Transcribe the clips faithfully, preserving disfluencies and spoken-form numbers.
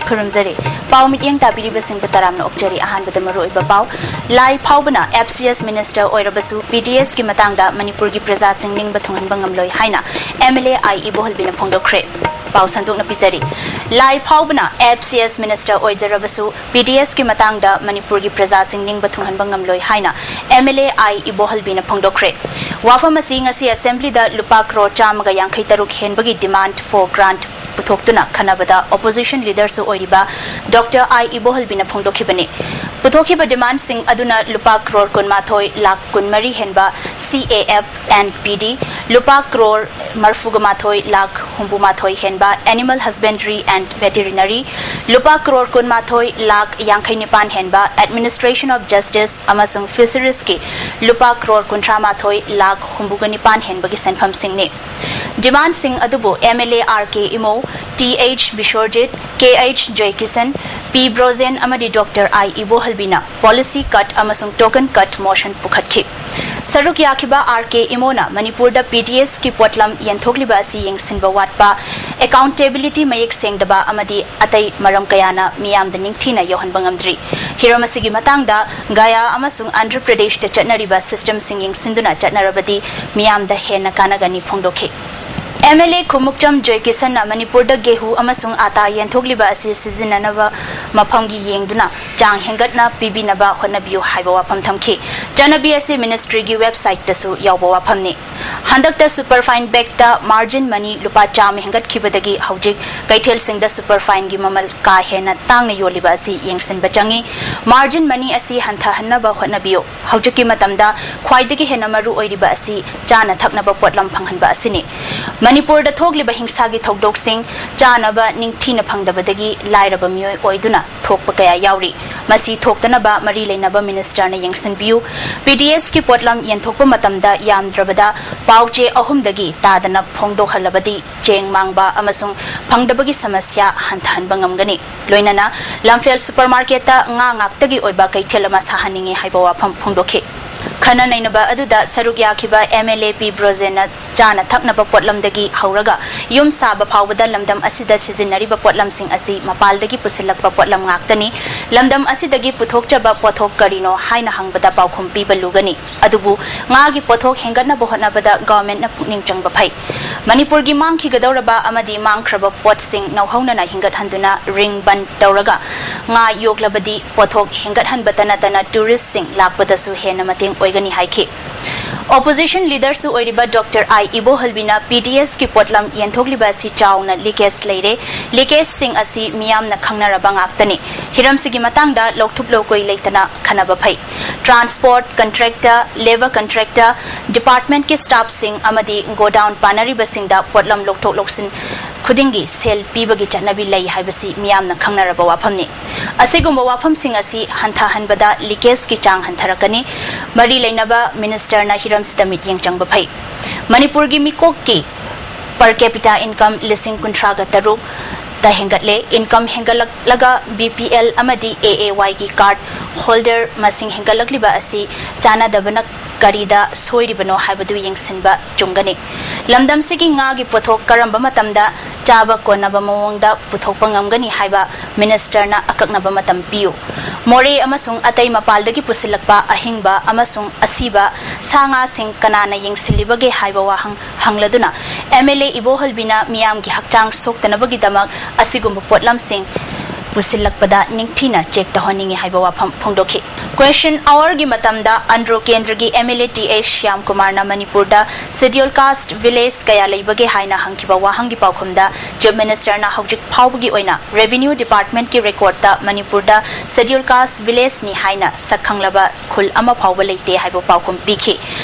ꯈꯨꯔꯨꯝꯖꯔꯤ꯫ ꯄꯥꯎ ꯃꯤꯠꯌꯦꯡ ꯇꯥꯕꯤꯔꯤꯕꯁꯤꯡꯕꯨ ꯇꯔꯥꯝꯅ ꯑꯣꯛꯆꯔꯤ꯫ ꯑꯍꯥꯟꯕꯗ ꯃꯔꯨꯑꯣꯏꯕ ꯄꯥꯎ꯫ ꯂꯥꯏ ꯐꯥꯎꯕꯅ F C S minister ꯑꯣꯏꯔꯕꯁꯨ P D S ꯀꯤ ꯃꯇꯥꯡꯗ ꯃꯅꯤꯄꯨꯔꯒꯤ ꯄ꯭ꯔꯖꯥꯁꯤꯡ ꯅꯤꯡꯕ ꯊꯨꯡꯍꯟꯕ ꯉꯝꯂꯣꯏ ꯍꯥꯏꯅ M L A I ꯏꯕꯣꯍꯜꯕꯤꯅ ꯐꯣꯡꯗꯣꯛꯈ꯭ꯔꯦ꯫ ꯄꯥꯎ ꯁꯟꯗꯣꯛꯅ ꯄꯤꯖꯔꯤ꯫ ꯂꯥꯏ ꯐꯥꯎꯕꯅ F C S minister ꯑꯣꯏꯖꯔꯕꯁꯨ P D S ꯀꯤ ꯃꯇꯥꯡꯗ ꯃꯅꯤꯄꯨꯔꯒꯤ ꯄ꯭ꯔꯖꯥꯁꯤꯡ ꯅꯤꯡꯕ ꯊꯨꯡꯍꯟꯕ ꯉꯝꯂꯣꯏ ꯍꯥꯏꯅ M L A I ꯏꯕꯣꯍꯜꯕꯤꯅ ꯐꯣꯡꯗꯣꯛꯈ꯭ꯔꯦ꯫ ꯋꯥꯐꯝ ꯑꯁꯤ ꯉꯁꯤ assemblyꯗ ꯂꯨꯄꯥ ꯀ꯭ꯔꯣꯔ ꯆꯥꯝꯃꯒ ꯌꯥꯡꯈꯩ ꯇꯔꯨꯛ ꯍꯦꯟꯕꯒꯤ demand for grant ꯄꯨꯊꯣꯛꯇꯨꯅ ꯈꯟꯅꯕꯗ opposition leaderꯁꯨ ꯑꯣꯏꯔꯤꯕ Doctor I ꯏꯕꯣꯍꯜꯕꯤꯅ ꯐꯣꯡꯗꯣꯛꯈꯤꯕꯅꯤ꯫ ꯄꯨꯊꯣꯛꯈꯤꯕ demandꯁꯤꯡ ꯑꯗꯨꯅ ꯂꯨꯄꯥ ꯀ꯭ꯔꯣꯔ ꯀꯨꯟꯃꯥꯊꯣꯏ ꯂꯥꯈ ꯀꯨꯟꯃꯔꯤ ꯍꯦꯟꯕ C A F and P D, ꯂꯨꯄꯥ ꯀ꯭ꯔꯣꯔ ꯃꯔꯐꯨꯒ ꯃꯥꯊꯣꯏ ꯂꯥꯈ ꯍꯨꯝꯐꯨ ꯃꯥꯊꯣꯏ ꯍꯦꯟꯕ Animal Husbandry and Veterinary, ꯂꯨꯄꯥ ꯀ꯭ꯔꯣꯔ ꯀꯨꯟꯃꯥꯊꯣꯏ ꯂꯥꯈ ꯌꯥꯡꯈꯩ ꯅꯤꯄꯥꯟ ꯍꯦꯟꯕ Administration of Justice ꯑꯃꯁꯨꯡ Fisheries ꯀꯤ ꯂꯨꯄꯥ ꯀ꯭ꯔꯣꯔ ꯀꯨꯟꯊ꯭ꯔꯥ ꯃꯥꯊꯣꯏ ꯂꯥꯈ ꯍꯨꯝꯐꯨꯒ ꯅꯤꯄꯥꯟ ꯍꯦꯟꯕꯒꯤ ꯁꯦꯟꯐꯝꯁꯤꯡꯅꯤ꯫ Demandꯁꯤꯡ ꯑꯗꯨꯕꯨ M L A R K Imo, T H ꯕꯤꯁ꯭ꯋꯔꯖꯤꯠ, K H Joykishan, P Brojen ꯑꯃꯗꯤ Doctor I ꯏꯕꯣꯍꯜꯕꯤꯅ policy cut ꯑꯃꯁꯨꯡ token cut motion ꯄꯨꯈꯠꯈꯤ꯫ ꯁꯔꯨꯛ ꯌꯥꯈꯤꯕ R K ꯏꯃꯣꯅ ꯃꯅꯤꯄꯨꯔꯗ P D S ꯀꯤ ꯄꯣꯠꯂꯝ ꯌꯦꯟꯊꯣꯛꯂꯤꯕ ꯑꯁꯤ ꯌꯦꯡꯁꯤꯟꯕ ꯋꯥꯠꯄ, accountability ꯃꯌꯦꯛ ꯁꯦꯡꯗꯕ ꯑꯃꯗꯤ ꯑꯇꯩ ꯃꯔꯝ ꯀꯌꯥꯅ ꯃꯤꯌꯥꯝꯗ ꯅꯤꯡꯊꯤꯅ ꯌꯧꯍꯟꯕ ꯉꯝꯗ꯭ꯔꯤ꯫ ꯍꯤꯔꯝ ꯑꯁꯤꯒꯤ ꯃꯇꯥꯡꯗ ꯒꯌꯥ ꯑꯃꯁꯨꯡ ꯑꯟꯙ꯭ꯔ ꯄ꯭ꯔꯗꯦꯁꯇ ꯆꯠꯅꯔꯤꯕ systemꯁꯤꯡ ꯌꯦꯡꯁꯤꯟꯗꯨꯅ ꯆꯠꯅꯔꯕꯗꯤ ꯃꯤꯌꯥꯝꯗ ꯍꯦꯟꯅ ꯀꯥꯟꯅꯒꯅꯤ ꯐꯣꯡꯗꯣꯛꯈꯤ꯫ M L A ꯈꯨꯃꯨꯛꯆꯝ ꯖꯣꯏꯀꯤꯁꯟꯅ ꯃꯅꯤꯄꯨꯔꯗ ꯒꯦꯍꯨ ꯑꯃꯁꯨꯡ ꯑꯥꯇꯥ ꯌꯦꯟꯊꯣꯛꯂꯤꯕ ꯑꯁꯤ ꯁꯤꯖꯤꯟꯅꯅꯕ ꯃꯐꯝꯒꯤ ꯌꯦꯡꯗꯨꯅ ꯆꯥꯡ ꯍꯦꯟꯒꯠꯅ ꯄꯤꯕꯤꯅꯕ ꯍꯣꯠꯅꯕꯤꯌꯨ ꯍꯥꯏꯕ ꯋꯥꯐꯝ ꯊꯝꯈꯤ꯫ ꯆꯠꯅꯕꯤ ꯑꯁꯤ ministryꯒꯤ websiteꯇꯁꯨ ꯌꯥꯎꯕ ꯋꯥꯐꯝꯅꯤ꯫ ꯍꯟꯗꯛꯇ superfine bagꯇ margin money ꯂꯨꯄꯥ ꯆꯥꯝꯃ ꯍꯦꯟꯒꯠꯈꯤꯕꯗꯒꯤ ꯍꯧꯖꯤꯛ ꯀꯩꯊꯦꯜꯁꯤꯡꯗ superfineꯒꯤ ꯃꯃꯜ ꯀꯥ ꯍꯦꯟꯅ ꯇꯥꯡꯅ ꯌꯣꯜꯂꯤꯕ ꯑꯁꯤ ꯌꯦꯡꯁꯤꯟꯕ ꯆꯪꯏ꯫ Margin money ꯑꯁꯤ ꯍꯟꯊꯍꯟꯅꯕ ꯍꯣꯠꯅꯕꯤꯌꯨ꯫ ꯍꯧꯖꯤꯛꯀꯤ ꯃꯇꯝꯗ ꯈ꯭ꯋꯥꯏꯗꯒꯤ ꯍꯦꯟꯅ ꯃꯔꯨ ꯑꯣꯏꯔꯤꯕ ꯑꯁꯤ ꯆꯥꯅ ꯊꯛꯅꯕ ꯄꯣꯠꯂꯝ ꯐꯪꯍꯟꯕ ꯑꯁꯤꯅꯤ꯫ ꯃꯅꯤꯄꯨꯔꯗ ꯊꯣꯛꯂꯤꯕ ꯍꯤꯡꯁꯥꯒꯤ ꯊꯧꯗꯣꯛꯁꯤꯡ ꯆꯥꯅꯕ ꯅꯤꯡꯊꯤꯅ ꯐꯪꯗꯕꯗꯒꯤ ꯂꯥꯏꯔꯕ ꯃꯤꯑꯣꯏ ꯑꯣꯏꯗꯨꯅ ꯊꯣꯛꯄ ꯀꯌꯥ ꯌꯥꯎꯔꯤ꯫ ꯃꯁꯤ ꯊꯣꯛꯇꯅꯕ ꯃꯔꯤ ꯂꯩꯅꯕ ministerꯅ ꯌꯦꯡꯁꯤꯟꯕꯤꯌꯨ꯫ P D S ꯀꯤ ꯄꯣꯠꯂꯝ ꯌꯦꯟꯊꯣꯛꯄ ꯃꯇꯝꯗ ꯌꯥꯝꯗ꯭ꯔꯕꯗ ꯄꯥꯎꯆꯦ ꯑꯍꯨꯝꯗꯒꯤ ꯇꯥꯗꯅ ꯐꯣꯡꯗꯣꯛꯍꯜꯂꯕꯗꯤ ꯆꯦꯡ ꯃꯥꯡꯕ ꯑꯃꯁꯨꯡ ꯐꯪꯗꯕꯒꯤ ꯁꯃꯁ꯭ꯌꯥ ꯍꯟꯊꯍꯟꯕ ꯉꯝꯒꯅꯤ꯫ ꯂꯣꯏꯅꯅ ꯂꯝꯐꯦꯜ supermarketꯇ ꯉꯥ ꯉꯥꯛꯇꯒꯤ ꯑꯣꯏꯕ ꯀꯩꯊꯦꯜ ꯑꯃ ꯁꯥꯍꯟꯅꯤꯡꯏ ꯍꯥꯏꯕ ꯋꯥꯐꯝ ꯐꯣꯡꯗꯣꯛꯈꯤ꯫ ꯈꯟꯅ ꯅꯩꯅꯕ ꯑꯗꯨꯗ ꯁꯔꯨꯛ ꯌꯥꯈꯤꯕ MLA ꯄꯤ ꯕ꯭ꯔꯣꯖꯦꯟꯅ ꯆꯥꯅ ꯊꯛꯅꯕ ꯄꯣꯠꯂꯝꯗꯒꯤ ꯍꯧꯔꯒ ꯌꯨꯝ ꯁꯥꯕ ꯐꯥꯎꯕꯗ ꯂꯝꯗꯝ ꯑꯁꯤꯗ ꯁꯤꯖꯤꯟꯅꯔꯤꯕ ꯄꯣꯠꯂꯝꯁꯤꯡ ꯑꯁꯤ ꯃꯄꯥꯜꯗꯒꯤ ꯄꯨꯁꯤꯜꯂꯛꯄ ꯄꯣꯠꯂꯝ ꯉꯥꯛꯇꯅꯤ꯫ ꯂꯝꯗꯝ ꯑꯁꯤꯗꯒꯤ ꯄꯨꯊꯣꯛꯆꯕ ꯄꯣꯠꯊꯣꯛ ꯀꯔꯤꯅꯣ ꯍꯥꯏꯅ ꯍꯪꯕꯗ ꯄꯥꯎꯈꯨꯝ ꯄꯤꯕ ꯂꯨꯒꯅꯤ꯫ ꯑꯗꯨꯕꯨ ꯉꯥꯒꯤ ꯄꯣꯠꯊꯣꯛ ꯍꯦꯟꯒꯠꯅꯕ ꯍꯣꯠꯅꯕꯗ ꯒꯚꯔꯟꯃꯦꯟꯠꯅ ꯄꯨꯛꯅꯤꯡ ꯆꯪꯕ ꯐꯩ꯫ ꯃꯅꯤꯄꯨꯔꯒꯤ ꯃꯥꯡꯈꯤꯒꯗꯧꯔꯕ ꯑꯃꯗꯤ ꯃꯥꯡꯈ꯭ꯔꯕ ꯄꯣꯠꯁꯤꯡ ꯅꯧꯍꯧꯅꯅ ꯍꯤꯡꯒꯠꯍꯟꯗꯨꯅ ring ꯕꯟ ꯇꯧꯔꯒ ꯉꯥ ꯌꯣꯛꯂꯕꯗꯤ ꯄꯣꯠꯊꯣꯛ ꯍꯦꯟꯒꯠꯍꯟꯕꯇ ꯅꯠꯇꯅ ꯇꯨꯔꯤꯁꯁꯤꯡ ꯂꯥꯛꯄꯗꯁꯨ ꯍꯦꯟꯅ ꯃꯇꯦꯡ ꯑꯣꯏꯒꯅꯤ ꯍꯥꯏꯈꯤ꯫ ꯑꯣꯄꯣꯖꯤꯁꯟ ꯂꯤꯗꯔꯁꯨ ꯑꯣꯏꯔꯤꯕ ꯗꯣꯛꯇꯔ ꯑꯥꯏ ꯏꯕꯣꯍꯜꯕꯤꯅ PDS ꯀꯤ ꯄꯣꯠꯂꯝ ꯌꯦꯟꯊꯣꯛꯂꯤꯕ ꯑꯁꯤ ꯆꯥꯎꯅ ꯂꯤꯀꯦꯖ ꯂꯩꯔꯦ꯫ ꯂꯤꯀꯦꯖꯁꯤꯡ ꯑꯁꯤ ꯃꯤꯌꯥꯝꯅ ꯈꯪꯅꯔꯕ ꯉꯥꯛꯇꯅꯤ꯫ ꯍꯤꯔꯝꯁꯤꯒꯤ ꯃꯇꯥꯡꯗ ꯂꯧꯊꯨꯞ ꯂꯧꯀꯣꯏ ꯂꯩꯇꯅ ꯈꯟꯅꯕ ꯐꯩ꯫ ꯇ꯭ꯔꯥꯟꯁꯄꯣꯔꯠ ꯀꯟꯇ꯭ꯔꯦꯛꯇꯔ, ꯂꯦꯕꯔ ꯀꯟꯇ꯭ꯔꯦꯛꯇꯔ, ꯗꯤꯄꯥꯔꯠꯃꯦꯟꯠꯀꯤ ꯁ꯭ꯇꯥꯐꯁꯤꯡ ꯑꯃꯗꯤ ꯒꯣꯗꯥꯎꯟ ꯄꯥꯅꯔꯤꯕꯁꯤꯡꯗ ꯄꯣꯠꯂꯝ ꯂꯧꯊꯣꯛ ꯂꯧꯁꯤꯟ ꯈꯨꯗꯤꯡꯒꯤ ꯁꯦꯜ ꯄꯤꯕꯒꯤ ꯆꯠꯅꯕꯤ ꯂꯩ ꯍꯥꯏꯕꯁꯤ ꯃꯤꯌꯥꯝꯅ ꯈꯪꯅꯔꯕ ꯋꯥꯐꯝꯅꯤ꯫ ꯑꯁꯤꯒꯨꯝꯕ ꯋꯥꯐꯝꯁꯤꯡ ꯑꯁꯤ ꯍꯟꯊꯍꯟꯕꯗ ꯂꯤꯀꯦꯖꯀꯤ ꯆꯥꯡ ꯍꯟꯊꯔꯛꯀꯅꯤ꯫ ꯃꯔꯤ ꯂꯩꯅꯕ ꯃꯤꯅꯤꯁꯇꯔꯅ ꯍꯤꯔꯝꯁꯤꯗ ꯃꯤꯠꯌꯦꯡ ꯆꯪꯕ ꯐꯩ꯫ ꯃꯅꯤꯄꯨꯔꯒꯤ ꯃꯤꯀꯣꯛꯀꯤ per capita income ꯂꯤꯁꯤꯡ ꯀꯨꯟꯊ꯭ꯔꯥꯒ ꯇꯔꯨꯛꯇ ꯍꯦꯟꯒꯠꯂꯦ꯫ Income ꯍꯦꯟꯒꯠꯂꯛꯂꯒ BPL ꯑꯃꯗꯤ AAY ꯒꯤ card holder ꯃꯁꯤꯡ ꯍꯦꯟꯒꯠꯂꯛꯂꯤꯕ ꯑꯁꯤ ꯆꯥꯟꯅꯗꯕꯅ ꯀꯔꯤꯗ ꯁꯣꯏꯔꯤꯕꯅꯣ ꯍꯥꯏꯕꯗꯨ ꯌꯦꯡꯁꯤꯟꯕ ꯆꯨꯝꯒꯅꯤ꯫ ꯂꯝꯗꯝꯁꯤꯒꯤ ꯉꯥꯒꯤ ꯄꯣꯠꯊꯣꯛ ꯀꯔꯝꯕ ꯃꯇꯝꯗ ꯆꯥꯕ ꯀꯣꯟꯅꯕ ꯃꯑꯣꯡꯗ ꯄꯨꯊꯣꯛꯄ ꯉꯝꯒꯅꯤ ꯍꯥꯏꯕ ꯃꯤꯅꯤꯁꯇꯔꯅ ꯑꯀꯛꯅꯕ ꯃꯇꯝ ꯄꯤꯌꯨ꯫ ꯃꯣꯔꯦ ꯑꯃꯁꯨꯡ ꯑꯇꯩ ꯃꯄꯥꯜꯗꯒꯤ ꯄꯨꯁꯤꯜꯂꯛꯄ ꯑꯍꯤꯡꯕ ꯑꯃꯁꯨꯡ ꯑꯁꯤꯕ ꯁꯥ ꯉꯥꯁꯤꯡ ꯀꯅꯥꯅ ꯌꯦꯡꯁꯤꯜꯂꯤꯕꯒꯦ ꯍꯥꯏꯕ ꯋꯥꯍꯪ ꯍꯪꯂꯗꯨꯅ MLA ꯏꯕꯣꯍꯜꯕꯤꯅ ꯃꯤꯌꯥꯝꯒꯤ ꯍꯛꯆꯥꯡ ꯁꯣꯛꯇꯅꯕꯒꯤꯗꯃꯛ ꯑꯁꯤꯒꯨꯝꯕ ꯄꯣꯠꯂꯝꯁꯤꯡ ꯄꯨꯁꯤꯜꯂꯛꯄꯗ ꯅꯤꯡꯊꯤꯅ ꯆꯦꯛ ꯇꯧꯍꯟꯅꯤꯡꯏ ꯍꯥꯏꯕ ꯋꯥꯐꯝ ꯐꯣꯡꯗꯣꯛꯈꯤ꯫ Question hour ꯒꯤ ꯃꯇꯝꯗ ꯑꯟꯗ꯭ꯔꯣ ꯀꯦꯟꯗ꯭ꯔꯒꯤ MLA TA ꯁ꯭ꯌꯥꯝ ꯀꯨꯃꯥꯔꯅ ꯃꯅꯤꯄꯨꯔꯗ Scheduled Caste village ꯀꯌꯥ ꯂꯩꯕꯒꯦ ꯍꯥꯏꯅ ꯍꯪꯈꯤꯕ ꯋꯥꯍꯪꯒꯤ ꯄꯥꯎꯈꯨꯝꯗ Chief Minister ꯅ ꯍꯧꯖꯤꯛ ꯐꯥꯎꯕꯒꯤ ꯑꯣꯏꯅ Revenue Department ꯀꯤ record ꯇ ꯃꯅꯤꯄꯨꯔꯗ Scheduled Caste village ꯅꯤ ꯍꯥꯏꯅ ꯁꯛ ꯈꯪꯂꯕ ꯈꯨꯜ ꯑꯃ ꯐꯥꯎꯕ ꯂꯩꯇꯦ ꯍꯥꯏꯕ ꯄꯥꯎꯈꯨꯝ ꯄꯤꯈꯤ꯫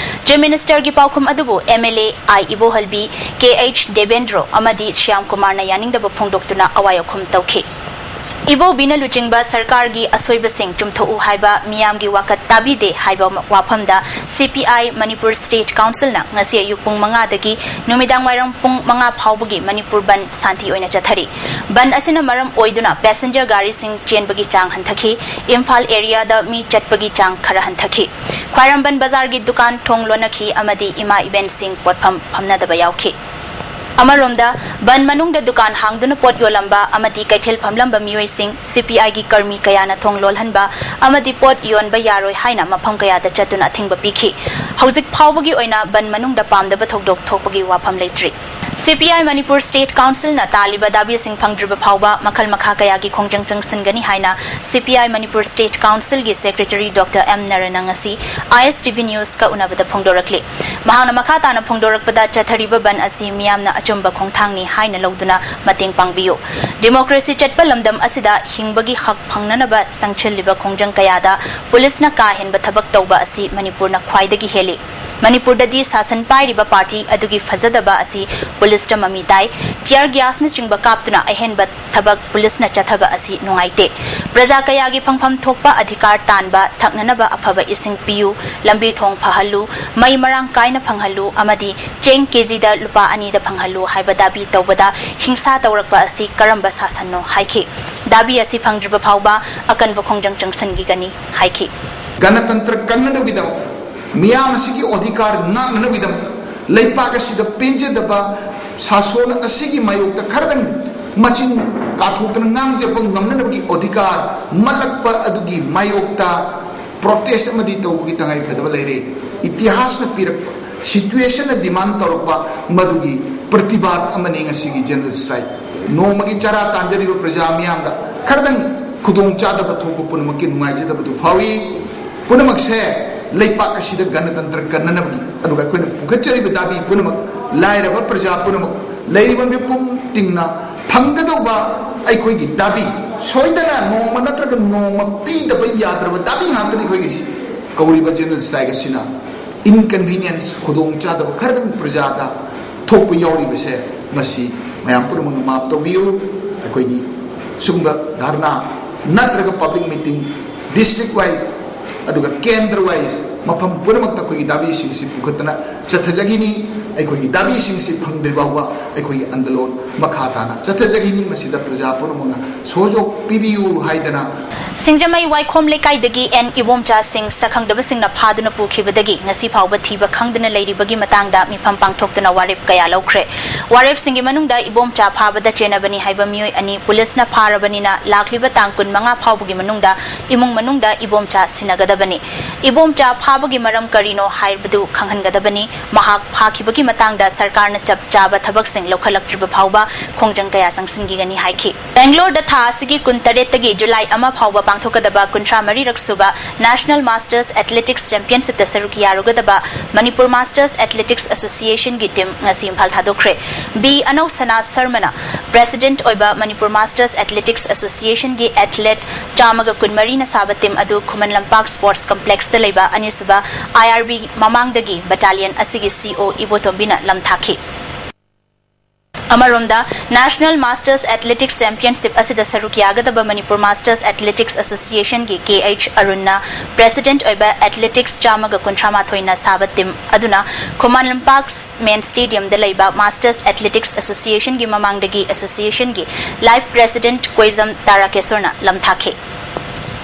Chief Minister ꯒꯤ ꯄꯥꯎꯈꯨꯝ ꯑꯗꯨꯕꯨ MLA ꯑꯥꯏ ꯏꯕꯣꯍꯜꯕꯤ, ꯀꯦ ꯑꯩꯆ ꯗꯦꯕꯦꯟꯗ꯭ꯔꯣ ꯑꯃꯗꯤ ꯁ꯭ꯌꯥꯝ ꯀꯨꯃꯥꯔꯅ ꯌꯥꯅꯤꯡꯗꯕ ꯐꯣꯡꯗꯣꯛꯇꯨꯅ ꯑꯋꯥꯏ ꯑꯈꯨꯝ ꯇꯧꯈꯤ꯫ ꯏꯕꯣꯕꯤꯅ ꯂꯨꯆꯤꯡꯕ ꯁꯔꯀꯥꯔꯒꯤ ꯑꯁꯣꯏꯕꯁꯤꯡ ꯆꯨꯝꯊꯣꯛꯎ ꯍꯥꯏꯕ ꯃꯤꯌꯥꯝꯒꯤ ꯋꯥꯀꯠ ꯇꯥꯕꯤꯗꯦ ꯍꯥꯏꯕ ꯋꯥꯐꯝꯗ ꯁꯤ ꯄꯤ ꯑꯥꯏ ꯃꯅꯤꯄꯨꯔ ꯁ꯭ꯇꯦꯠ ꯀꯥꯎꯟꯁꯤꯜꯅ ꯉꯁꯤ ꯑꯌꯨꯛ ꯄꯨꯡ ꯃꯉꯥꯗꯒꯤ ꯅꯨꯃꯤꯗꯥꯡ ꯋꯥꯏꯔꯝ ꯄꯨꯡ ꯃꯉꯥ ꯐꯥꯎꯕꯒꯤ ꯃꯅꯤꯄꯨꯔ ꯕꯟ ꯁꯥꯟꯇꯤ ꯑꯣꯏꯅ ꯆꯠꯊꯔꯤ꯫ ꯕꯟ ꯑꯁꯤꯅ ꯃꯔꯝ ꯑꯣꯏꯗꯨꯅ ꯄꯦꯁꯦꯟꯖꯔ ꯒꯥꯔꯤꯁꯤꯡ ꯆꯦꯟꯕꯒꯤ ꯆꯥꯡ ꯍꯟꯊꯈꯤ, ꯏꯝꯐꯥꯜ ꯑꯦꯔꯤꯌꯥꯗ ꯃꯤ ꯆꯠꯄꯒꯤ ꯆꯥꯡ ꯈꯔ ꯍꯟꯊꯈꯤ꯫ ꯈ꯭ꯋꯥꯏꯔꯝꯕꯟ ꯕꯖꯥꯔꯒꯤ ꯗꯨꯀꯥꯟ ꯊꯣꯡ ꯂꯣꯟꯅꯈꯤ ꯑꯃꯗꯤ ꯏꯃꯥ ꯏꯕꯦꯟꯁꯤꯡ ꯄꯣꯠꯐꯝ ꯐꯝꯅꯗꯕ ꯌꯥꯎꯈꯤ꯫ ꯑꯃꯔꯣꯝꯗ, ꯕꯟ ꯃꯅꯨꯡꯗ ꯗꯨꯀꯥꯟ ꯍꯥꯡꯗꯨꯅ ꯄꯣꯠ ꯌꯣꯜꯂꯝꯕ ꯑꯃꯗꯤ ꯀꯩꯊꯦꯜ ꯐꯝꯂꯝꯕ ꯃꯤꯑꯣꯏꯁꯤꯡ, ꯁꯤ ꯄꯤ ꯑꯥꯏꯒꯤ ꯀꯔꯃꯤ ꯀꯌꯥꯅ ꯊꯣꯡ ꯂꯣꯜꯍꯟꯕ ꯑꯃꯗꯤ ꯄꯣꯠ ꯌꯣꯟꯕ ꯌꯥꯔꯣꯏ ꯍꯥꯏꯅ ꯃꯐꯝ ꯀꯌꯥꯗ ꯆꯠꯇꯨꯅ ꯑꯊꯤꯡꯕ ꯄꯤꯈꯤ꯫ ꯍꯧꯖꯤꯛ ꯐꯥꯎꯕꯒꯤ ꯑꯣꯏꯅ ꯕꯟ ꯃꯅꯨꯡꯗ ꯄꯥꯝꯗꯕ ꯊꯧꯗꯣꯛ ꯊꯣꯛꯄꯒꯤ ꯋꯥꯐꯝ ꯂꯩꯇ꯭ꯔꯤ꯫ ꯁꯤ ꯄꯤ ꯑꯥꯏ ꯃꯅꯤꯄꯨꯔ ꯁ꯭ꯇꯦꯠ ꯀꯥꯎꯟꯁꯤꯜꯅ ꯇꯥꯜꯂꯤꯕ ꯗꯥꯕꯤꯁꯤꯡ ꯐꯪꯗ꯭ꯔꯤꯕ ꯐꯥꯎꯕ ꯃꯈꯜ ꯃꯈꯥ ꯀꯌꯥꯒꯤ ꯈꯣꯡꯖꯪ ꯆꯪꯁꯤꯟꯒꯅꯤ ꯍꯥꯏꯅ ꯁꯤ ꯄꯤ ꯑꯥꯏ ꯃꯅꯤꯄꯨꯔ ꯁ꯭ꯇꯦꯠ ꯀꯥꯎꯟꯁꯤꯜꯒꯤ ꯁꯦꯀ꯭ꯔꯦꯇꯔꯤ ꯗꯣꯛꯇꯔ ꯑꯦꯝ ꯅꯔꯅ ꯉꯁꯤ ꯑꯥꯏ ꯑꯦꯁ ꯇꯤ ꯚꯤ ꯅ꯭ꯌꯨꯁꯀ ꯎꯅꯕꯗ ꯐꯣꯡꯗꯣꯔꯛꯂꯤ꯫ ꯃꯍꯥꯛꯅ ꯃꯈꯥ ꯇꯥꯅ ꯐꯣꯡꯗꯣꯔꯛꯄꯗ, ꯆꯠꯊꯔꯤꯕ ꯕꯟ ꯑꯁꯤ ꯃꯤꯌꯥꯝꯅ ꯑꯆꯨꯝꯕ ꯈꯣꯡꯊꯥꯡꯅꯤ ꯍꯥꯏꯅ ꯂꯧꯗꯨꯅ ꯃꯇꯦꯡ ꯄꯥꯡꯕꯤꯌꯨ꯫ ꯗꯤꯃꯣꯀ꯭ꯔꯦꯁꯤ ꯆꯠꯄ ꯂꯝꯗꯝ ꯑꯁꯤꯗ ꯍꯤꯡꯕꯒꯤ ꯍꯛ ꯐꯪꯅꯅꯕ ꯆꯪꯁꯤꯜꯂꯤꯕ ꯈꯣꯡꯖꯪ ꯀꯌꯥꯗ ꯄꯨꯂꯤꯁꯅ ꯀꯥ ꯍꯦꯟꯕ ꯊꯕꯛ ꯇꯧꯕ ꯑꯁꯤ ꯃꯅꯤꯄꯨꯔꯅ ꯈ꯭ꯋꯥꯏꯗꯒꯤ ꯍꯦꯜꯂꯤ꯫ ꯃꯅꯤꯄꯨꯔꯗꯗꯤ ꯁꯥꯁꯟ ꯄꯥꯏꯔꯤꯕ ꯄꯥꯔꯇꯤ ꯑꯗꯨꯒꯤ ꯐꯖꯗꯕ ꯑꯁꯤ ꯄꯨꯂꯤꯁꯇ ꯃꯃꯤ ꯇꯥꯏ꯫ ꯇꯤꯌꯔ ꯒ꯭ꯌꯥꯁꯅꯆꯤꯡꯕ ꯀꯥꯞꯇꯨꯅ ꯑꯍꯦꯟꯕ ꯊꯕꯛ ꯄꯨꯂꯤꯁꯅ ꯆꯠꯊꯕ ꯑꯁꯤ ꯅꯨꯡꯉꯥꯏꯇꯦ꯫ ꯄ꯭ꯔꯖꯥ ꯀꯌꯥꯒꯤ ꯐꯪꯐꯝ ꯊꯣꯛꯄ ꯑꯙꯤꯀꯥꯔ ꯇꯥꯟꯕ, ꯊꯛꯅꯅꯕ ꯑꯐꯕ ꯏꯁꯤꯡ ꯄꯤꯌꯨ, ꯂꯝꯕꯤ ꯊꯣꯡ ꯐꯍꯜꯂꯨ, ꯃꯩ ꯃꯔꯥꯡ ꯀꯥꯏꯅ ꯐꯪꯍꯜꯂꯨ ꯑꯃꯗꯤ ꯆꯦꯡ ꯀꯦꯖꯤꯗ ꯂꯨꯄꯥ ꯑꯅꯤꯗ ꯐꯪꯍꯜꯂꯨ ꯍꯥꯏꯕ ꯗꯥꯕꯤ ꯇꯧꯕꯗ ꯍꯤꯡꯁꯥ ꯇꯧꯔꯛꯄ ꯑꯁꯤ ꯀꯔꯝꯕ ꯁꯥꯁꯟꯅꯣ ꯍꯥꯏꯈꯤ꯫ ꯗꯥꯕꯤ ꯑꯁꯤ ꯐꯪꯗ꯭ꯔꯤꯕ ꯐꯥꯎꯕ ꯑꯀꯟꯕ ꯈꯣꯡꯖꯪ ꯆꯪꯁꯤꯟꯈꯤꯒꯅꯤ ꯍꯥꯏꯈꯤ꯫ ꯒꯅꯇꯟꯇ꯭ꯔ ꯀꯟꯅꯅꯕꯒꯤꯗꯃꯛ, ꯃꯤꯌꯥꯝ ꯑꯁꯤꯒꯤ ꯑꯣꯙꯤꯀꯥꯔ ꯉꯥꯛꯅꯅꯕꯒꯤꯗꯃꯛ, ꯂꯩꯄꯥꯛ ꯑꯁꯤꯗ ꯄꯦꯟꯖꯗꯕ ꯁꯥꯁꯣꯟ ꯑꯁꯤꯒꯤ ꯃꯥꯌꯣꯛꯇ ꯈꯔꯗꯪ ꯃꯆꯤꯟ ꯀꯥꯊꯣꯛꯇꯅ ꯉꯥꯡꯖꯕ ꯉꯝꯅꯅꯕꯒꯤ ꯑꯣꯙꯤꯀꯥꯔ ꯃꯠꯂꯛꯄ ꯑꯗꯨꯒꯤ ꯃꯥꯌꯣꯛꯇ ꯄ꯭ꯔꯣꯇꯦꯁ ꯑꯃꯗꯤ ꯇꯧꯕꯒꯤ ꯇꯉꯥꯏ ꯐꯗꯕ ꯂꯩꯔꯦ꯫ ꯏꯇꯤꯍꯥꯁꯅ ꯄꯤꯔꯛꯄ, ꯁꯤꯆꯨꯋꯦꯁꯟꯅ ꯗꯤꯃꯥꯟ ꯇꯧꯔꯛꯄ ꯃꯗꯨꯒꯤ ꯄ꯭ꯔꯇꯤꯕꯥꯗ ꯑꯃꯅꯤ ꯉꯁꯤꯒꯤ ꯖꯦꯅꯔꯦꯜ ꯁ꯭ꯇ꯭ꯔꯥꯏꯛ꯫ ꯅꯣꯡꯃꯒꯤ ꯆꯔꯥ ꯇꯥꯟꯖꯔꯤꯕ ꯄ꯭ꯔꯖꯥ ꯃꯤꯌꯥꯝꯗ ꯈꯔꯗꯪ ꯈꯨꯗꯣꯡꯆꯥꯗꯕ ꯊꯣꯛꯄ ꯄꯨꯝꯅꯃꯛꯀꯤ ꯅꯨꯡꯉꯥꯏꯖꯗꯕꯗꯨ ꯐꯥꯎꯏ꯫ ꯄꯨꯝꯅꯃꯛꯁꯦ ꯂꯩꯄꯥꯛ ꯑꯁꯤꯗ ꯒꯅꯇꯟꯇ꯭ꯔ ꯀꯟꯅꯅꯕꯒꯤ, ꯑꯗꯨꯒ ꯑꯩꯈꯣꯏꯅ ꯄꯨꯈꯠꯆꯔꯤꯕ ꯗꯥꯕꯤ ꯄꯨꯝꯅꯃꯛ, ꯂꯥꯏꯔꯕ ꯄ꯭ꯔꯖꯥ ꯄꯨꯝꯅꯃꯛ, ꯂꯩꯔꯤꯕ ꯃꯤꯄꯨꯝ ꯇꯤꯡꯅ ꯐꯪꯒꯗꯧꯕ ꯑꯩꯈꯣꯏꯒꯤ ꯗꯥꯕꯤ, ꯁꯣꯏꯗꯅ ꯅꯣꯡꯃ ꯅꯠꯇ꯭ꯔꯒ ꯅꯣꯡꯃ ꯄꯤꯗꯕ ꯌꯥꯗ꯭ꯔꯕ ꯗꯥꯕꯤ ꯉꯥꯛꯇꯅꯤ ꯑꯩꯈꯣꯏꯒꯤꯁꯤ꯫ ꯀꯧꯔꯤꯕ ꯖꯦꯅꯔꯦꯜ ꯁ꯭ꯇ꯭ꯔꯥꯏꯛ ꯑꯁꯤꯅ ꯏꯟꯀꯟꯚꯤꯅꯤꯌꯦꯟꯁ, ꯈꯨꯗꯣꯡꯆꯥꯗꯕ ꯈꯔꯗꯪ ꯄ꯭ꯔꯖꯥꯗ ꯊꯣꯛꯄ ꯌꯥꯎꯔꯤꯕꯁꯦ, ꯃꯁꯤ ꯃꯌꯥꯝ ꯄꯨꯝꯅꯃꯛꯅ ꯃꯥꯞ ꯇꯧꯕꯤꯌꯨ꯫ ꯑꯩꯈꯣꯏꯒꯤ ꯁꯤꯒꯨꯝꯕ ꯙꯔꯅꯥ ꯅꯠꯇ꯭ꯔꯒ ꯄꯕ꯭ꯂꯤꯛ ꯃꯤꯇꯤꯡ ꯗꯤꯁꯇ꯭ꯔꯤꯛ ꯋꯥꯏꯁ ꯑꯗꯨꯒ ꯀꯦꯟꯗ꯭ꯔ ꯋꯥꯏꯁ ꯃꯐꯝ ꯄꯨꯝꯅꯃꯛꯇ ꯑꯩꯈꯣꯏꯒꯤ ꯗꯥꯕꯤꯁꯤꯡꯁꯤ ꯄꯨꯈꯠꯇꯅ ꯆꯠꯊꯖꯈꯤꯅꯤ꯫ ꯑꯩꯈꯣꯏꯒꯤ ꯗꯥꯕꯤꯁꯤꯡꯁꯤ ꯐꯪꯗ꯭ꯔꯤ ꯐꯥꯎꯕ ꯑꯩꯈꯣꯏꯒꯤ ꯑꯟꯗꯂꯣꯟ ꯃꯈꯥ ꯇꯥꯅ ꯆꯠꯊꯖꯈꯤꯅꯤ꯫ ꯃꯁꯤꯗ ꯄ꯭ꯔꯖꯥ ꯄꯨꯝꯅꯃꯛꯅ ꯁꯍꯌꯣꯒ ꯄꯤꯕꯤꯌꯨ ꯍꯥꯏꯗꯅ ꯁꯤꯡꯖꯃꯩ ꯋꯥꯏꯈꯣꯝ ꯂꯩꯀꯥꯏꯗꯒꯤ ꯑꯦꯟ ꯏꯕꯣꯝꯆꯥ ꯁꯤꯡ ꯁꯛꯈꯪꯗꯕꯁꯤꯡꯅ ꯐꯥꯗꯨꯅ ꯄꯨꯈꯤꯕꯗꯒꯤ ꯉꯁꯤ ꯐꯥꯎꯕ ꯊꯤꯕ ꯈꯪꯗꯅ ꯂꯩꯔꯤꯕꯒꯤ ꯃꯇꯥꯡꯗ ꯃꯤꯐꯝ ꯄꯥꯡꯊꯣꯛꯇꯨꯅ ꯋꯥꯔꯦꯞ ꯀꯌꯥ ꯂꯧꯈ꯭ꯔꯦ꯫ ꯋꯥꯔꯦꯞꯁꯤꯡꯒꯤ ꯃꯅꯨꯡꯗ ꯏꯕꯣꯝꯆꯥ ꯐꯥꯕꯗ ꯆꯦꯟꯅꯕꯅꯤ ꯍꯥꯏꯕ ꯃꯤꯑꯣꯏ ꯑꯅꯤ ꯄꯨꯂꯤꯁꯅ ꯐꯥꯔꯕꯅꯤꯅ ꯂꯥꯛꯂꯤꯕ ꯇꯥꯡ ꯀꯨꯟꯃꯉꯥ ꯐꯥꯎꯕꯒꯤ ꯃꯅꯨꯡꯗ ꯏꯃꯨꯡ ꯃꯅꯨꯡꯗ ꯏꯕꯣꯝꯆꯥ ꯁꯤꯟꯅꯒꯗꯕꯅꯤ꯫ ꯏꯕꯣꯝꯆꯥ ꯐꯥꯕꯒꯤ ꯃꯔꯝ ꯀꯔꯤꯅꯣ ꯍꯥꯏꯕꯗꯨ ꯈꯪꯍꯟꯒꯗꯕꯅꯤ꯫ ꯃꯍꯥꯛ ꯐꯥꯈꯤꯕꯒꯤ ꯃꯇꯥꯡꯗ ꯁꯔꯀꯥꯔꯅ ꯆꯞ ꯆꯥꯕ ꯊꯕꯛꯁꯤꯡ ꯂꯧꯈꯠꯂꯛꯇ꯭ꯔꯤꯕ ꯐꯥꯎꯕ ꯈꯣꯡꯖꯪ ꯀꯌꯥ ꯆꯪꯁꯤꯟꯈꯤꯒꯅꯤ ꯍꯥꯏꯈꯤ꯫ ꯕꯦꯡꯒ꯭ꯂꯣꯔꯗ ꯊꯥ ꯑꯁꯤꯒꯤ ꯀꯨꯟꯇꯔꯦꯠꯇꯒꯤ ꯖꯨꯂꯥꯏ ꯑꯃ ꯐꯥꯎꯕ ꯄꯥꯡꯊꯣꯛꯀꯗꯕ ꯀꯨꯟꯊ꯭ꯔꯥ ꯃꯔꯤꯔꯛ ꯁꯨꯕ National Masters Athletics Championshipꯇ ꯁꯔꯨꯛ ꯌꯥꯔꯨꯒꯗꯕ ꯃꯅꯤꯄꯨꯔ Masters Athletics Associationꯒꯤ ꯇꯤꯝ ꯉꯁꯤ ꯏꯝꯐꯥꯜ ꯊꯥꯗꯣꯛꯈ꯭ꯔꯦ꯫ ꯕꯤ ꯑꯅꯧ ꯁꯅꯥ ꯁꯔꯃꯅ ꯄ꯭ꯔꯦꯁꯤꯗꯦꯟꯠ ꯑꯣꯏꯕ ꯃꯅꯤꯄꯨꯔ Masters Athletics Associationꯒꯤ ꯑꯦꯊꯂꯦꯠ ꯆꯥꯝꯃꯒ ꯀꯨꯟꯃꯔꯤꯅ ꯁꯥꯕ ꯇꯤꯝ ꯑꯗꯨ ꯈꯨꯃꯟ ꯂꯝꯄꯥꯛ ꯁ꯭ꯄꯣꯔꯠꯁ ꯀꯝꯄ꯭ꯂꯦꯛꯁꯇ ꯂꯩꯕ ꯑꯅꯤꯁꯨꯕ ꯑꯥꯏ ꯑꯥꯔ ꯕꯤ ꯃꯃꯥꯡꯗꯒꯤ ꯕꯠꯇꯥꯂꯤꯌꯟ ꯑꯁꯤꯒꯤ ꯁꯤ ꯏ ꯑꯣ ꯏꯕꯣꯇꯣꯝꯕꯤꯅ ꯂꯝꯊꯥꯈꯤ꯫ ꯑꯃꯔꯣꯝꯗ, National Masters Athletics Championship ꯑꯁꯤꯗ ꯁꯔꯨꯛ ꯌꯥꯒꯗꯕ ꯃꯅꯤꯄꯨꯔ Masters Athletics Associationꯒꯤ ꯀꯦ ꯑꯩꯆ ꯑꯔꯨꯟꯅ ꯄ꯭ꯔꯦꯁꯤꯗꯦꯟꯠ ꯑꯣꯏꯕ ꯑꯦꯊꯂꯦꯇꯤꯛꯁ ꯆꯥꯝꯃꯒ ꯀꯨꯟꯊ꯭ꯔꯥ ꯃꯥꯊꯣꯏꯅ ꯁꯥꯕ ꯇꯤꯝ ꯑꯗꯨꯅ ꯈꯨꯃꯟ ꯂꯝꯄꯥꯛ ꯃꯦꯟ ꯁ꯭ꯇꯦꯗꯤꯌꯝꯗ ꯂꯩꯕ Masters Athletics Associationꯒꯤ ꯃꯃꯥꯡꯗꯒꯤ ꯑꯦꯁꯣꯁꯤꯌꯦꯁꯟꯒꯤ ꯂꯥꯏꯐ ꯄ꯭ꯔꯦꯁꯤꯗꯦꯟꯠ ꯀꯣꯏꯖꯝ ꯇꯥꯔꯥꯀꯦꯁꯣꯔꯅ ꯂꯝꯊꯥꯈꯤ꯫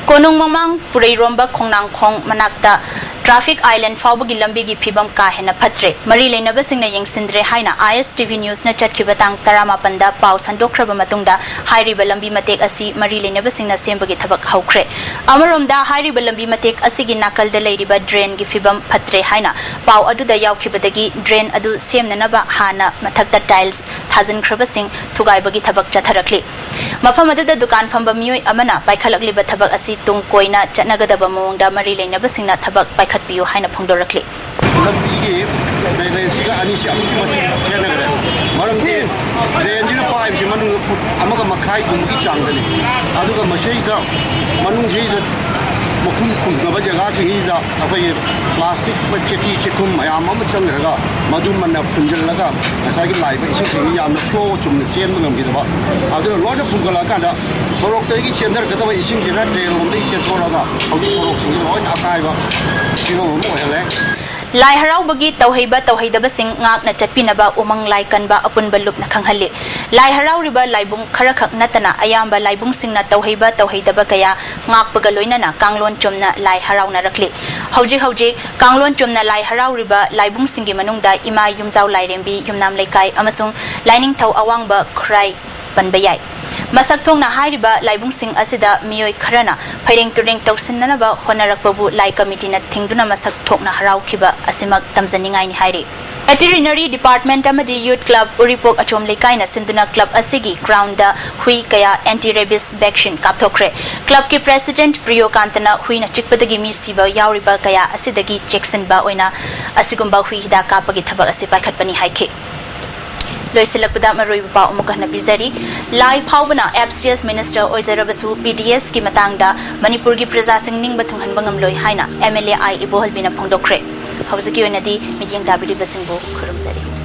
ꯀꯣꯅꯨꯡ ꯃꯃꯥꯡ ꯄꯨꯔꯩꯔꯣꯝꯕ ꯈꯣꯡꯅꯥꯡꯈꯣꯡ ꯃꯅꯥꯛꯇ ꯇ꯭ꯔꯥꯐꯤꯛ ꯑꯥꯏꯂꯦꯟ ꯐꯥꯎꯕꯒꯤ ꯂꯝꯕꯤꯒꯤ ꯐꯤꯕꯝ ꯀꯥ ꯍꯦꯟꯅ ꯐꯠꯇ꯭ꯔꯦ꯫ ꯃꯔꯤ ꯂꯩꯅꯕꯁꯤꯡꯅ ꯌꯦꯡꯁꯤꯟꯗ꯭ꯔꯦ ꯍꯥꯏꯅ ꯑꯥꯏ ꯑꯦꯁ ꯇꯤ ꯚꯤ ꯅ꯭ꯌꯨꯁꯅ ꯆꯠꯈꯤꯕ ꯇꯥꯡ ꯇꯔꯥꯃꯥꯄꯟꯗ ꯄꯥꯎ ꯁꯟꯗꯣꯛꯈ꯭ꯔꯕ ꯃꯇꯨꯡꯗ ꯍꯥꯏꯔꯤꯕ ꯂꯝꯕꯤ ꯃꯇꯦꯛ ꯑꯁꯤ ꯃꯔꯤ ꯂꯩꯅꯕꯁꯤꯡꯅ ꯁꯦꯝꯕꯒꯤ ꯊꯕꯛ ꯍꯧꯈ꯭ꯔꯦ꯫ ꯑꯃꯔꯣꯝꯗ ꯍꯥꯏꯔꯤꯕ ꯂꯝꯕꯤ ꯃꯇꯦꯛ ꯑꯁꯤꯒꯤ ꯅꯥꯀꯜꯗ ꯂꯩꯔꯤꯕ ꯗ꯭ꯔꯦꯟꯒꯤ ꯐꯤꯕꯝ ꯐꯠꯇ꯭ꯔꯦ ꯍꯥꯏꯅ ꯄꯥꯎ ꯑꯗꯨꯗ ꯌꯥꯎꯈꯤꯕꯗꯒꯤ ꯗ꯭ꯔꯦꯟ ꯑꯗꯨ ꯁꯦꯝꯅꯅꯕ ꯍꯥꯟꯅ ꯃꯊꯛꯇ ꯇꯥꯏꯜꯁ ꯊꯥꯖꯤꯟꯈ꯭ꯔꯕꯁꯤꯡ ꯊꯨꯒꯥꯏꯕꯒꯤ ꯊꯕꯛ ꯆꯠꯊꯔꯛꯂꯤ꯫ ꯃꯐꯝ ꯑꯗꯨꯗ ꯗꯨꯀꯥꯟ ꯐꯝꯕ ꯃꯤꯑꯣꯏ ꯑꯃꯅ ꯄꯥꯏꯈꯠꯂꯛꯂꯤꯕ ꯊꯕꯛ ꯑꯁꯤ ꯇꯨꯡ ꯀꯣꯏꯅ ꯆꯠꯅꯒꯗꯕ ꯃꯑꯣꯡꯗ ꯃꯔꯤ ꯂꯩꯅꯕꯁꯤꯡꯅ ꯊꯕꯛ ꯄꯥꯏꯈꯠꯄꯤꯌꯨ ꯍꯥꯏꯅ ꯐꯣꯡꯗꯣꯔꯛꯂꯤ꯫ ꯂꯝꯕꯤꯒꯤ ꯗ꯭ꯔꯦꯅꯦꯖꯁꯤꯒ ꯑꯅꯤꯁꯤ ꯑꯗꯨꯛꯀꯤ ꯃꯇꯤꯛ ꯈꯦꯠꯅꯈ꯭ꯔꯦ꯫ ꯃꯔꯝꯗꯤ ꯗ꯭ꯔꯦꯟꯁꯤꯅ ꯄꯥꯏꯕꯁꯤ ꯃꯅꯨꯡꯗ ꯐꯨꯠ ꯑꯃꯒ ꯃꯈꯥꯏꯒꯨꯝꯕꯒꯤ ꯆꯥꯡꯗꯅꯤ꯫ ꯑꯗꯨꯒ ꯃꯁꯤꯗꯩꯁꯤꯗ ꯃꯅꯨꯡꯁꯤꯗ ꯃꯈꯨꯝ ꯈꯨꯝꯅꯕ ꯖꯒꯥꯁꯤꯡꯁꯤꯗ ꯑꯩꯈꯣꯏꯒꯤ ꯄ꯭ꯂꯥꯁꯇꯤꯛ, ꯆꯦꯊꯤ ꯆꯦꯈꯨꯝ ꯃꯌꯥꯝ ꯑꯃ ꯆꯪꯈ꯭ꯔꯒ ꯃꯗꯨꯃꯅ ꯐꯨꯟꯖꯤꯜꯂꯒ ꯉꯁꯥꯏꯒꯤ ꯂꯥꯛꯏꯕ ꯏꯁꯤꯡꯁꯤꯡꯁꯤ ꯌꯥꯝꯅ ꯐ꯭ꯂꯣ ꯆꯨꯝꯅ ꯆꯦꯟꯕ ꯉꯝꯈꯤꯗꯕ, ꯑꯗꯨꯅ ꯂꯣꯏꯅ ꯐꯨꯝꯒꯠꯂꯛꯑꯀꯥꯟꯗ ꯁꯣꯔꯣꯛꯇꯒꯤ ꯆꯦꯟꯊꯔꯛꯀꯗꯕ ꯏꯁꯤꯡꯁꯤꯅ ꯗ꯭ꯔꯦꯟ ꯂꯣꯝꯗꯒꯤ ꯆꯦꯟꯊꯣꯔꯛꯑꯒ ꯍꯧꯖꯤꯛ ꯁꯣꯔꯣꯛꯁꯤꯡꯁꯤ ꯂꯣꯏꯅ ꯑꯀꯥꯏꯕ ꯐꯤꯕꯝ ꯑꯃ ꯑꯣꯏꯍꯜꯂꯦ꯫ ꯂꯥꯏ ꯍꯔꯥꯎꯕꯒꯤ ꯇꯧꯍꯩꯕ ꯇꯧꯍꯩꯗꯕꯁꯤꯡ ꯉꯥꯛꯅ ꯆꯠꯄꯤꯅꯕ ꯎꯃꯪ ꯂꯥꯏ ꯀꯟꯕ ꯑꯄꯨꯟꯕ ꯂꯨꯞꯅ ꯈꯪꯍꯜꯂꯤ꯫ ꯂꯥꯏ ꯍꯔꯥꯎꯔꯤꯕ ꯂꯥꯏꯕꯨꯡ ꯈꯔꯈꯛ ꯅꯠꯇꯅ ꯑꯌꯥꯝꯕ ꯂꯥꯏꯕꯨꯡꯁꯤꯡꯅ ꯇꯧꯍꯩꯕ ꯇꯧꯍꯩꯗꯕ ꯀꯌꯥ ꯉꯥꯛꯄꯒ ꯂꯣꯏꯅꯅ ꯀꯥꯡꯂꯣꯟ ꯆꯨꯝꯅ ꯂꯥꯏ ꯍꯔꯥꯎꯅꯔꯛꯂꯤ꯫ ꯍꯧꯖꯤꯛ ꯍꯧꯖꯤꯛ ꯀꯥꯡꯂꯣꯟ ꯆꯨꯝꯅ ꯂꯥꯏ ꯍꯔꯥꯎꯔꯤꯕ ꯂꯥꯏꯕꯨꯡꯁꯤꯡꯒꯤ ꯃꯅꯨꯡꯗ ꯏꯃꯥ ꯌꯨꯝꯖꯥꯎ ꯂꯥꯏꯔꯦꯝꯕꯤ ꯌꯨꯝꯅꯥꯝ ꯂꯩꯀꯥꯏ ꯑꯃꯁꯨꯡ ꯂꯥꯏꯅꯤꯡꯊꯧ ꯑꯋꯥꯡꯕ ꯈꯨꯔꯥꯏ ꯄꯟꯕ ꯌꯥꯏ꯫ ꯃꯁꯛ ꯊꯣꯛꯅ ꯍꯥꯏꯔꯤꯕ ꯂꯥꯏꯕꯨꯡꯁꯤꯡ ꯑꯁꯤꯗ ꯃꯤꯑꯣꯏ ꯈꯔꯅ ꯐꯩꯔꯦꯡ ꯇꯨꯔꯦꯡ ꯇꯧꯁꯤꯟꯅꯅꯕ ꯍꯣꯠꯅꯔꯛꯄꯕꯨ ꯂꯥꯏ ꯀꯃꯤꯇꯤꯅ ꯊꯤꯡꯗꯨꯅ ꯃꯁꯛ ꯊꯣꯛꯅ ꯍꯔꯥꯎꯈꯤꯕ ꯑꯁꯤꯃꯛ ꯇꯝꯖꯅꯤꯡꯉꯥꯏꯅꯤ ꯍꯥꯏꯔꯤ꯫ ꯚꯦꯇꯤꯔꯤꯅꯔꯤ ꯗꯤꯄꯥꯔꯠꯃꯦꯟꯠ ꯑꯃꯗꯤ ꯌꯨꯊ ꯀ꯭ꯂꯕ ꯎꯔꯤꯄꯣꯛ ꯑꯆꯣꯝ ꯂꯩꯀꯥꯏꯅ ꯁꯤꯟꯗꯨꯅ ꯀ꯭ꯂꯕ ꯑꯁꯤꯒꯤ ꯒ꯭ꯔꯥꯎꯟꯗ ꯍꯨꯏ ꯀꯌꯥ ꯑꯦꯟꯇꯤ ꯔꯦꯕꯤꯁ ꯚꯦꯛꯁꯤꯟ ꯀꯥꯞꯊꯣꯛꯈ꯭ꯔꯦ꯫ ꯀ꯭ꯂꯕꯀꯤ ꯄ꯭ꯔꯦꯁꯤꯗꯦꯟꯠ ꯄ꯭ꯔꯤꯌꯣꯀꯥꯟꯇꯅ ꯍꯨꯏꯅ ꯆꯤꯛꯄꯗꯒꯤ ꯃꯤ ꯁꯤꯕ ꯌꯥꯎꯔꯤꯕ ꯀꯌꯥ ꯑꯁꯤꯗꯒꯤ ꯆꯦꯛꯁꯤꯟꯕ ꯑꯣꯏꯅ ꯑꯁꯤꯒꯨꯝꯕ ꯍꯨꯏ ꯍꯤꯗꯥꯛ ꯀꯥꯞꯄꯒꯤ ꯊꯕꯛ ꯑꯁꯤ ꯄꯥꯏꯈꯠꯄꯅꯤ ꯍꯥꯏꯈꯤ꯫ ꯂꯣꯏꯁꯤꯜꯂꯛꯄꯗ ꯃꯔꯨꯑꯣꯏꯕ ꯄꯥꯎ ꯑꯃꯨꯛ ꯍꯟꯅ ꯄꯤꯖꯔꯤ꯫ ꯂꯥꯏ ꯐꯥꯎꯕꯅ F C S minister ꯑꯣꯏꯖꯔꯕꯁꯨ B ꯗꯤ ꯑꯦꯁꯀꯤ ꯃꯇꯥꯡꯗ ꯃꯅꯤꯄꯨꯔꯒꯤ ꯄ꯭ꯔꯖꯥꯁꯤꯡ ꯅꯤꯡꯕ ꯊꯨꯡꯍꯟꯕ ꯉꯝꯂꯣꯏ ꯍꯥꯏꯅ ꯑꯦꯝ ꯑꯦꯜ ꯑꯦ ꯑꯥꯏ ꯏꯕꯣꯍꯜꯕꯤꯅ ꯐꯣꯡꯗꯣꯛꯈ꯭ꯔꯦ꯫ ꯍꯧꯖꯤꯛꯀꯤ ꯑꯣꯏꯅꯗꯤ ꯃꯤꯠꯌꯦꯡ ꯇꯥꯕꯤꯔꯤꯕꯁꯤꯡꯕꯨ ꯈꯨꯔꯨꯝꯖꯔꯤ꯫